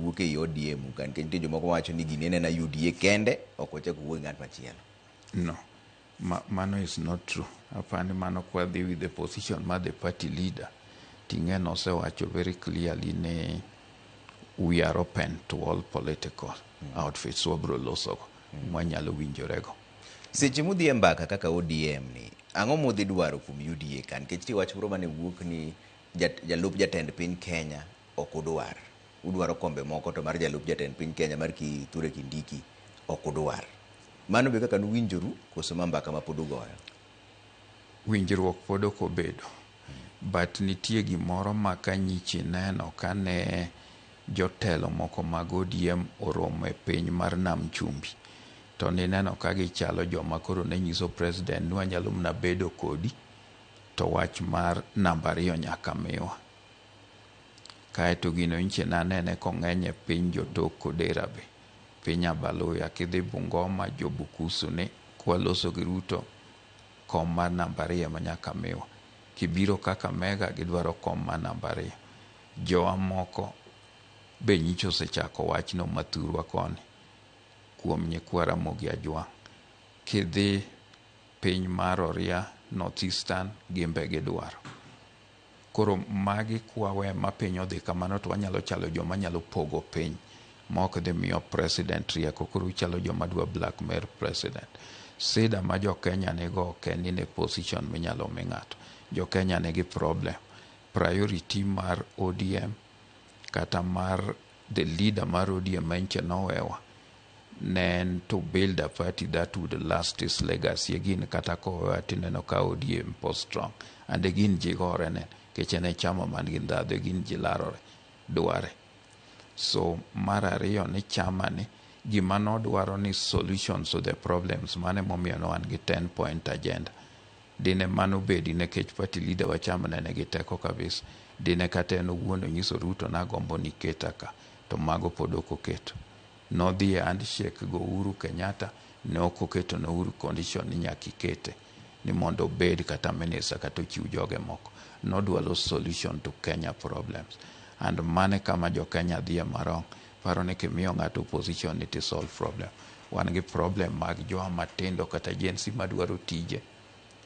wuok ei ODM ka, nikech nitie jomoko wacho ni gini en ena UDA kende, ok wachak wuo gi ng'at machielo. No, mano is not true. Apani mano kwadhi with the position mar the party leader, ting'e nosewacho very clearly ni we are open to all political outfits wabro losogo mwanyalo winjorego. Seche mudhi e mbaka kaka ODM ni, ang'o mudhi dwaro kuom UDA ka? Nikech nitie wach moro mane wuok ni jalup jatend piny Kenya ok udwar. Udwaro kombe moko, to mar jalup jatend piny Kenya mar Kithure Kindiki ok udwar. Mano be kaka nuwinjoru koso ma mbaka ma pod ugoyo? Winjruok pod ok obedo, but nitie gimoro ma ka nyichi neno kane jotelo moko mag ODM oromo e piny mar Nam Chumbi, to nineno ka gichalo joma koro ne nyiso president ni wanyalo mana bedo kodi to wach mar namba 2 nyaka miwa. Kaeto gino nyiche nanene kong'eny e piny jotok Kodera be, piny Abaluya, kidhi Bungoma, jo Bukusu ni kwaloso gi Ruto, kom mar namba 2 ema nyaka miwa. Kibiro Kakamega, gidwaro kom mar namba 2. Jowa moko be nyicha osechako wachno mathurwa koni kuom nyikwa Ramogi Ajwang'. Kidhi piny mar Oria, North Eastern, gimbe gidwaro. Koro magi kwawe ma piny odhi kamano, to wanyalo chalo joma nyalo pogo piny ma ok dhi miyo president rieko. Koro uchalo joma dwa blackmail president. Sida ma jo Kenya nigo ok en in e position minyalo mi ng'ato. Jo Kenya nigi problem. Priority mar ODM kata mar the leader mar ODM ma nyicha nowewa ne en to build a party that would last his legacy. Again, kata kowewa tineno ka ODM po strong and again ji gore ne nikech en e chama man gi ndhadhu, again ji larore dware. So mar ariyo ni chama ni gima nodwaro ni solutions to the problems, mano emomiyo ne wan gi 10 point agenda. Dine mano bedi nikech party leader wa chama ne nigi teko kabisa, dine kata en owuon onyiso Ruto nagombo ni iketa ka, to mago pod ok oketo. Nodhi e handshake go Uhuru Kenyatta, ne ok oketo ne Uhuru condition ni nyaka ikete ni mondo obed kata minister kata ochiw joge moko. Nodwaro solution to Kenya problems, and mane kama jo Kenya dhiye marong paro ni kimiyo ng'ato position it is solve problem. Wan gi problem mag jowa matindo kata Gen Z madwaro tije,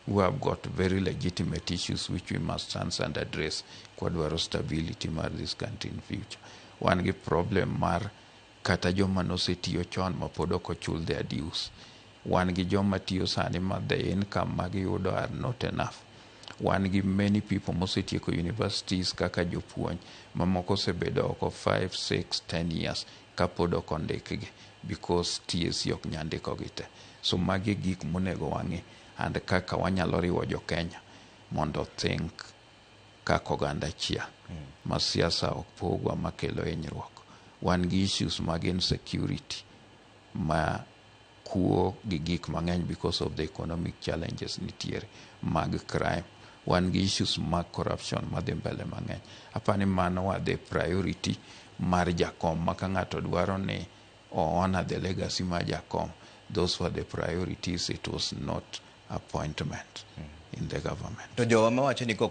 who have got very legitimate issues which we must answer and address kwadwaro stability mar this country in future. Wan gi problem mar kata joma nosetiyo chon ma pod ok ochul their dues. Wan gi joma tiyo sani ma the income magiyudo are not enough. Wan gi many people mosetieko universities kaka jopuonj mamoko osebedo oko 5, 6, 10 years kapod ok ondikgi because TSC ok nyal ndikogi te. So magi e gik monego wang'i and kaka wanyalo riwo jo Kenya mondo think kaka oganda achiel ma siasa ok pogwa makelo hinyruok. Wan gi issues mag insecurity ma kuo gi gik mang'eny because of the economic challenges nitiere mag crime. Wan gi issues mag corruption madhi mbele mang'eny. Apani mano wa the priority mar jakom ma ka ng'ato dwaro ni o honor the legacy mar jakom, those were the priorities. It was not appointment in the government. To jowa mawacho ni kok